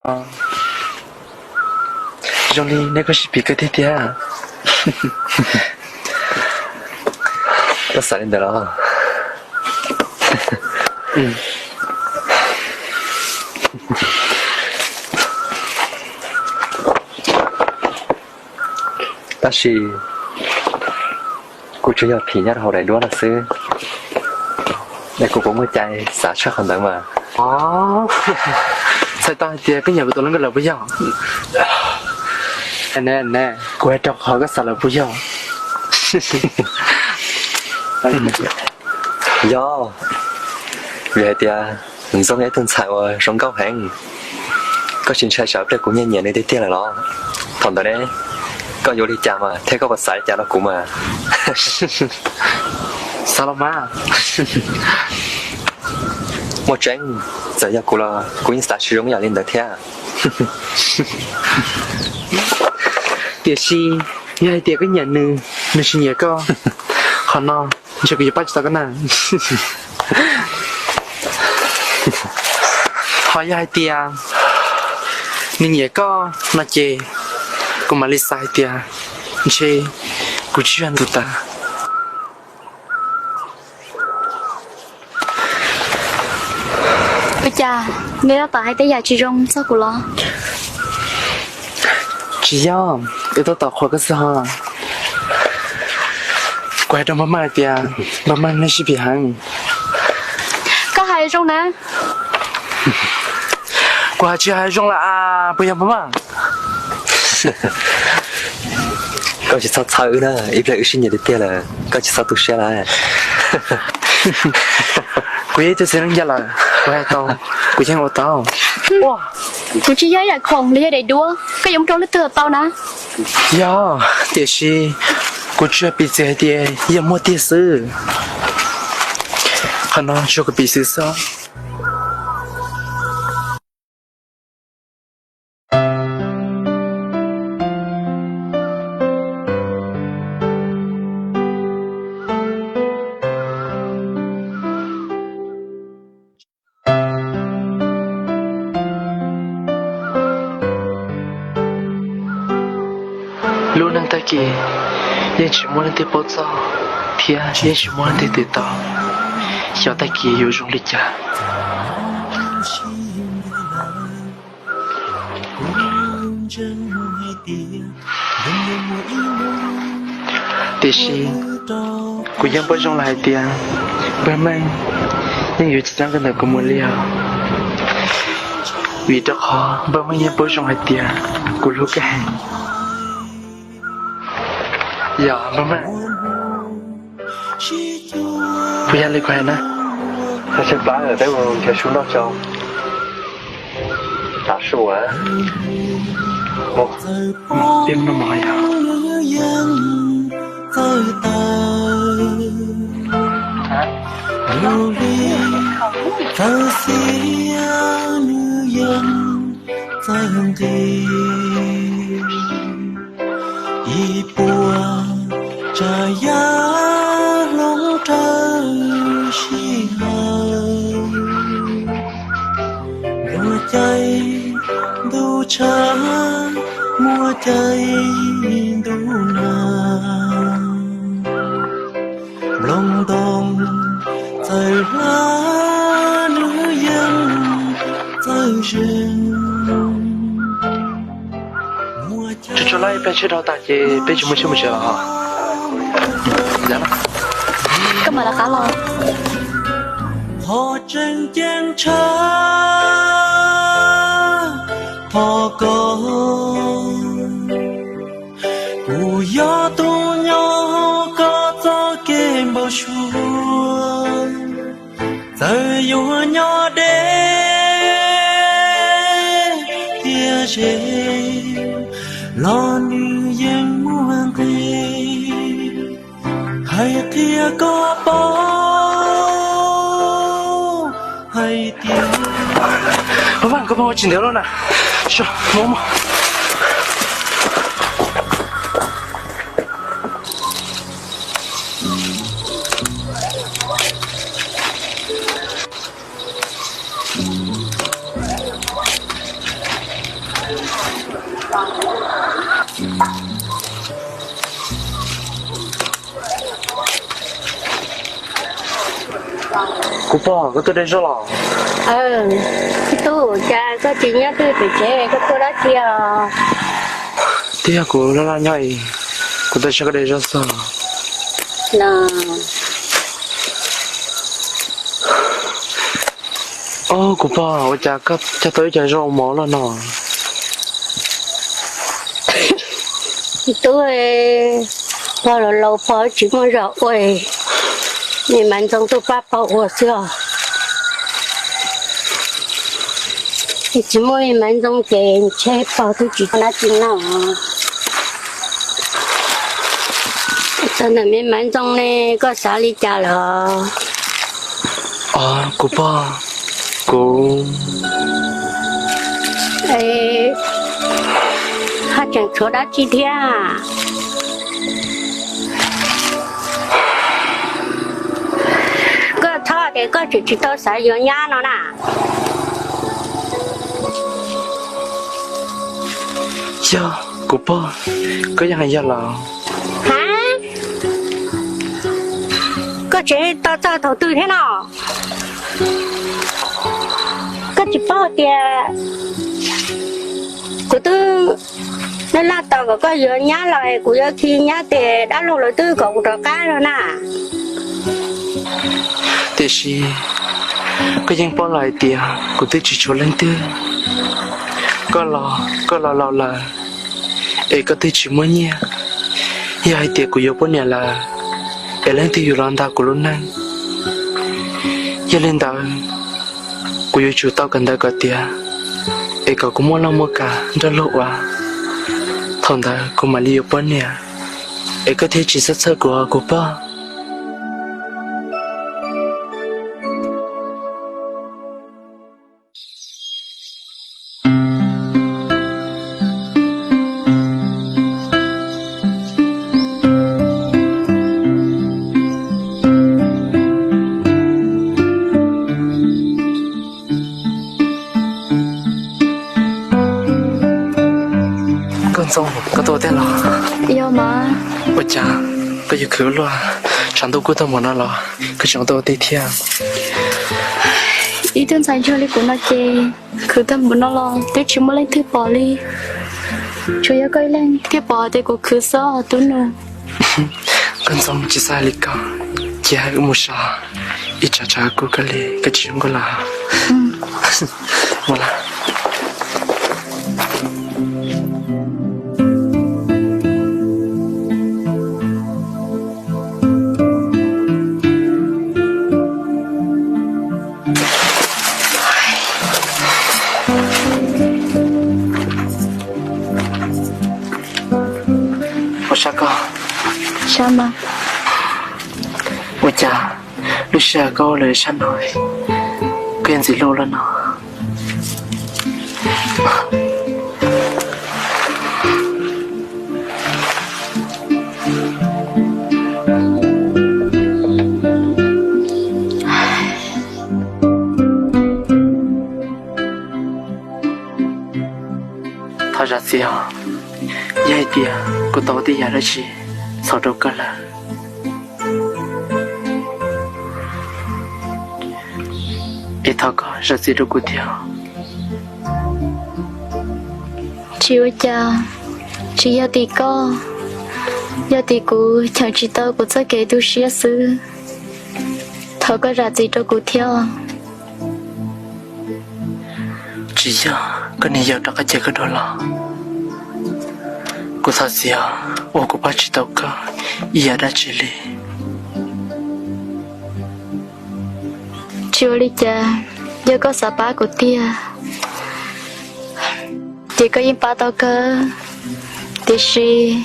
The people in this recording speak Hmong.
Zoo li neb kuj sib pom kawg tiag tiag. Koj xav li ntawd los? Tab sis kuv tsuas yog phim nyob rau hauv daim duab no xwb, es kuv puas muaj cai xav tshaj qhov ntawd mas. Txhais tau hais tias koj nyiam kuv tus hluas nkauj lawm puas yog? Kuv hais rau qhov koj xav lawm puas yog? Yog, vim hais tias Ntxoov yog ib tug ntxhais uas zoo nkauj heev. Koj tsis ntshai tsam pliag kuv nyiag nyiam nws tiag tiag lawm los? Thaum ntawd ne, koj yuav ua li cas mas thiab koj puas xav li cas rau kuv mas? Xav los mas. Muaj tseeb, txawm yog kuv los kuv yeej xav tsis zoo ib yam li ntawd thiab. Tiam sis yog hais tias koj nyiam nws, nws tsis nyiam koj, qhov no ntshe kuv yuav pab tsis tau koj na. Ho yog hais tias nws nyiam koj no ces kuv mam li xav hais tias ntshe kuv tsis yog ntus tas. Ua cas neb tab tom hais tej yam tsis zoo txog kuv los? Tsis yog, wb tab tom qhuas koj xwb ho. Kuv hais rau Npawg Meej hais tias Npawg Meej nej sib pom heev. Koj hais zoo na. Kuv hais tsis hais zoo lawm as, puas yog Npawg Meej? Koj tsis txhob txhawj wb na, ib pliag wb sib nyiam tiag tiag lawm, koj tsis txhob tu siab lawm. Kuv yog ib tug txiv neej ncaj lawm, kuv hais tau, kuv yeej ua tau. Kuv tsis yog ib yam khoom los yog daim duab koj yuav muab rau leej twg los tau na. Yog, tiam sis kuv tsuas piv txwv hais tias yog muaj tiag xwb. Qhov no tsuas kuv piv txwv xwb. Lub neej tag kis yeej tsis muaj leej twg paub txog thiab yeej tsis muaj leej twg teb tau xyov tag kis yuav zoo li cas. Tiam sis kuv yeej paub zoo lawm hais tias Npawg Meej yeej yuav tsis txeeb koj ntawm kuv mus li os, vim rau qhov Npawg Meej yeej paub zoo hais tias kuv hlub koj heev. Yog Npawg Meej, puas yog li kuv hais na? Yog tsis pab peb mus nrhiav su noj tso. Tav su a, peb mus noj mov yog. Txawj taw, lub hli txawj xiab nws yeej txawj nqis. Ib puas tsav yam hloov rawv sij hawm, muaj caij ntuj tshav, muaj caij ntuj nag, nplooj ntoo txawj hlab nws yeej txawj zeeg. Tsuag tsuag lawm, ib pliag tsheb dhau tas ces peb tsis muaj tsheb mus tsev los? Koj mam lawv qab los. Qhov tseem ceeb tshaj qhov ko, kuv yog tus nyob hauv koj txoj kev npau suav. Txawm yuav nyob deb thiab ze los nws yeej muaj nqis. Hais qhia koj paub hais tias, Vaj, koj pheej ua tsis ntev lawm na. Kuv pog, koj tuaj de zaub los? Tub, cas koj tsis nyob twj pem tsev, koj tuaj dab tsi os? Twb yog kuv laj laj nyob es kuv tuaj saib koj de zaub xwb. Ob, kuv pog, ua cas koj cog tau ib co zaub mov loj no? Tub, pog laus laus pog tsis muaj zog ua, me Maiv Ntxoo tuaj pab pog ua xwb os. Tsis muaj me Maiv Ntxoo ces ntshe pog twb tsis tau dab tsi noj. Txog ntawm me Maiv Ntxoo ne, koj xav li cas lawm? Kuv pog, kuv haj tseem tshuav dab tsi thiab? Koj txhob tias koj tseem tsis tau xav yuav nyab no na. Yog, kuv pog, koj yeej hais yog lawm. Ha, koj tseem tos txog thaum twg thiab no? Koj tsis paub tias kuv twb laj laj tos kom koj yuav nyab los es kuv yuav khi nyab ces dab laug lawv twb kom kuv rov qab los na. Tiam sis koj yeej paub lawm hais tias kuv twb tsis tshuav leej twg. Koj los, koj los laus lawm es koj twb tsis muaj nyiaj. Yog hais tias kuv yuav poj niam lawm es leej twg yuav los ntag kuv lub neej? Yog li ntawd, kuv yuav tsum tau kawm ntawv kom tiav es kom kuv muaj laj muaj kam nrog luag ua. Thaum ntawd kuv mam li yuav poj niam es koj thiaj tsis txhawj txhawj kuv os kuv pog. Nkauj Ntxoo, koj tuaj ua teb los? Yog mas. Ua cas koj yuav khwv luaj, tshav ntuj kub tag npaum no los koj tseem tuaj ua teb thiab? Ib tug ntxhais ntsuag li kuv no ces khwv tag npaum no los twb tsis muaj leej twg pom li. Tsuas yog koj ib leeg thiaj pom tias kuv khwv xwb os tub nus. Nkauj Ntxoo, tsis xav hais li ko, cia wb mus so, ib tsam tshav kub kawg li koj tsis zoo nkauj lawm. Mus lawm. Ua sab koj. Sab mas. Ua cas lub sij hawm koj ua lawm sab no, koj yuav ntxim hlub luaj no? Thov zam txim os, yog hais tias kuv tau ua tej yam dab tsi txhaum rau koj lawm, es thov koj zam txim rau kuv thiab. Tsis ua cas, tsis yog tim koj, yog tim kuv cheem tsis tau kuv txoj kev tu siab xwb. Thov koj zam txim rau kuv thiab. Tsis yog koj niam yau rov qab cem koj dua los, kuv thov txim os uas kuv pab tsis tau koj ib yam dab tsi li. Tsis ua li cas, yog koj xav pab kuv tiag ces koj yeej pab tau kawg, tiam sis